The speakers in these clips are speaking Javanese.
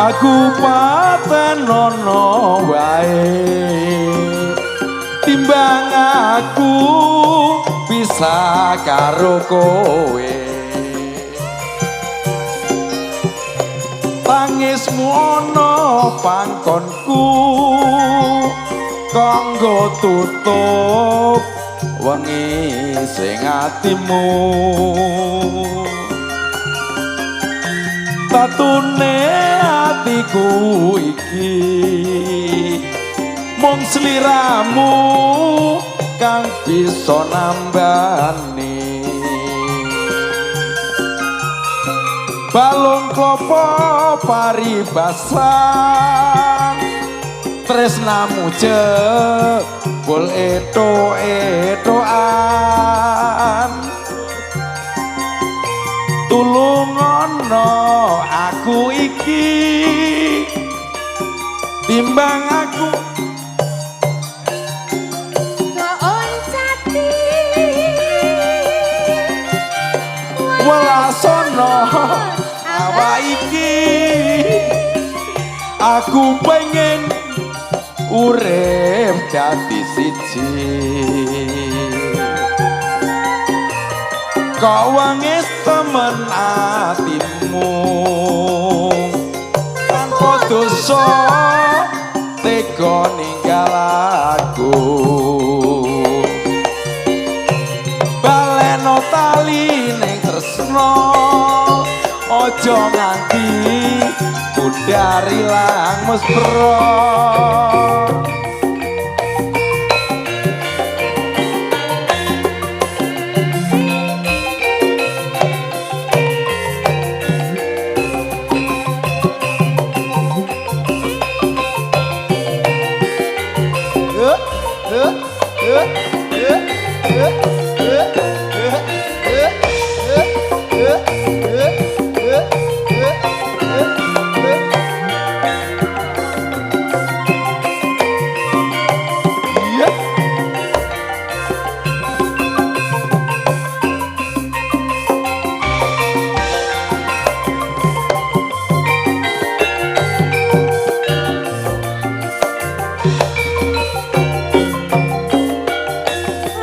Aku patenono wae, timbang aku bisa karo kowe. Tangismu ana pangkonku, kanggo tutup wengi sing atimu. Tatune atiku iki mung sliramu kang bisa nambani. Balung klopo paribasan, tresnamu jebul eto-etoan. Tulungono aku iki, timbang aku Kooncati welasono awak iki. Aku pengen urip dadi siji, kok wangis temen atimu. Tanpa dosa tega ninggal aku, baleno tali ning tresno, aja nganti pundar ilang mespro. Iya.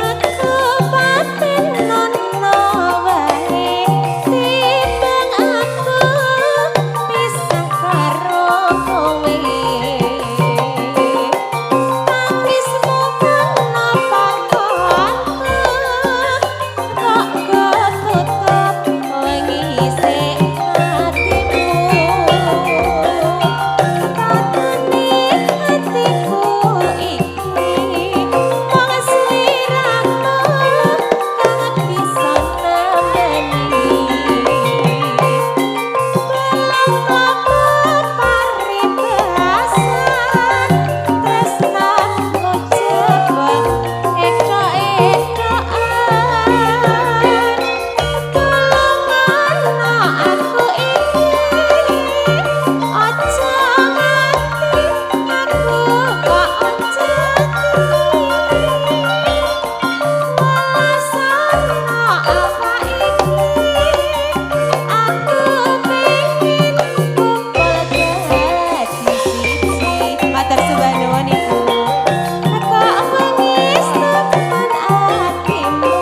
Aku patenono wae, timbang aku pisah karo kowe. Tangismu kena pangkonku, kok ketutup wengi sing atimu. Tatune atiku iki mung sliramu kang bisa nambani. Balung klopo paribasan, tresnamu jebul etok-etokan. Tulungono aku iki, aja nganti aku kok oncati. Welasono awak iki, aku pengin kumpul dadi siji. Matur sembah nuwun Ibu. Kok wangis temen atimu,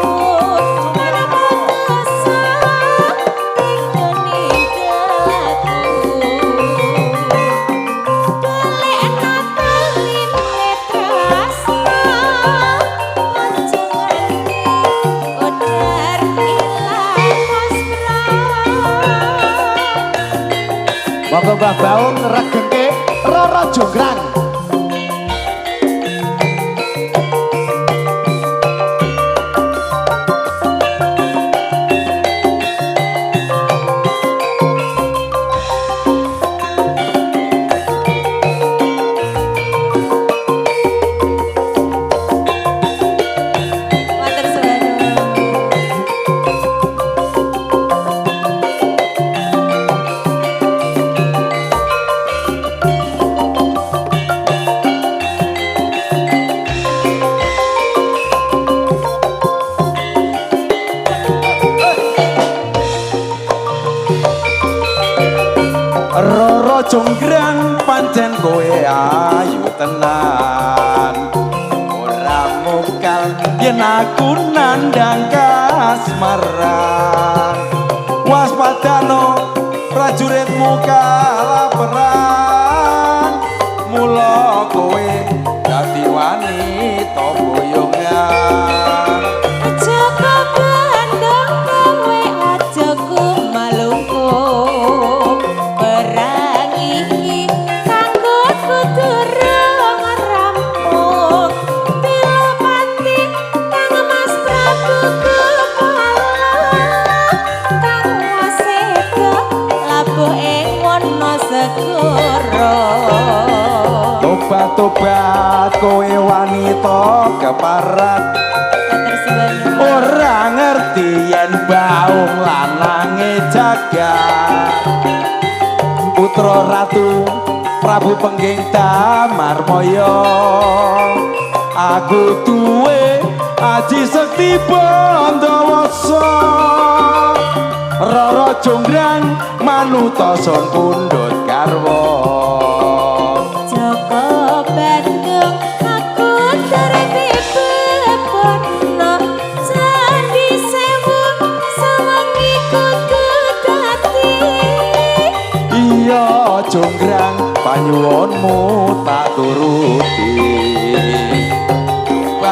tanpa dosa tega ninggal aku. Balekno taline tresno, aja nganti kodar ilang muspro. Monggo Mbah Baung regengke Roro Jonggrang. Matur sembah nuwun. Jonggrang, pancen kowe ayu tenan. Ora mokal yen aku nandang kasmaran. Waspadano prajuritmu kalah perang, mula kowe dadi wanita boyongan. Joko Bandung kowe aja kumalungkung. Perang iki kanggo durung rampung. Pilopati Kang Mas Prabu Kepala, kang waseda labuh ing wana segara. Tobat-tobat kowe wanita keparat, Matur suwun. Ora ngerti yen baung lanange jagat. Putra Ratu Prabu Pengging Damarmaya, aku duwe aji sekti Bandawasa. Rara Jonggrang manuta sun pundhut garwa. Joko Bandung aku darbe bebono, Candi Sewu sewengi kudu dadi. Iya Jonggrang, panyuwunmu tak turuti.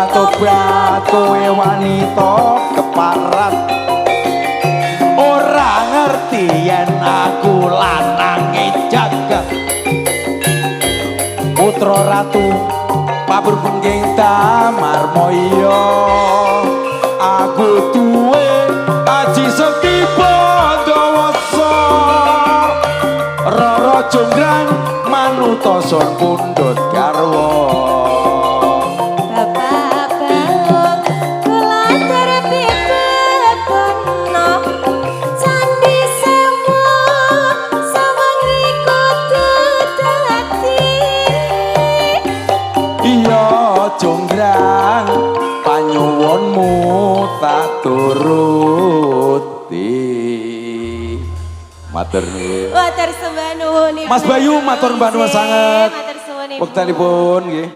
Tobat kowe wanita keparat, ora ngerti yen aku lanange jagat. Putra Ratu Pabur Pengging Damarmaya, aku duwe aji sekti Bandawasa. Rara Jonggrang manuta sun pundhut garwa. Bapak Baung kula darbe bebono, Candi Sewu sewengi kudu dadi. Iya Jonggrang, panyuwunmu tak turuti. Matur nuwun. Matur sembah nuwun, Ibu. Mas Bayu, matur nuwun sanget. Matur suwun, Ibu. Wektalipun nggih.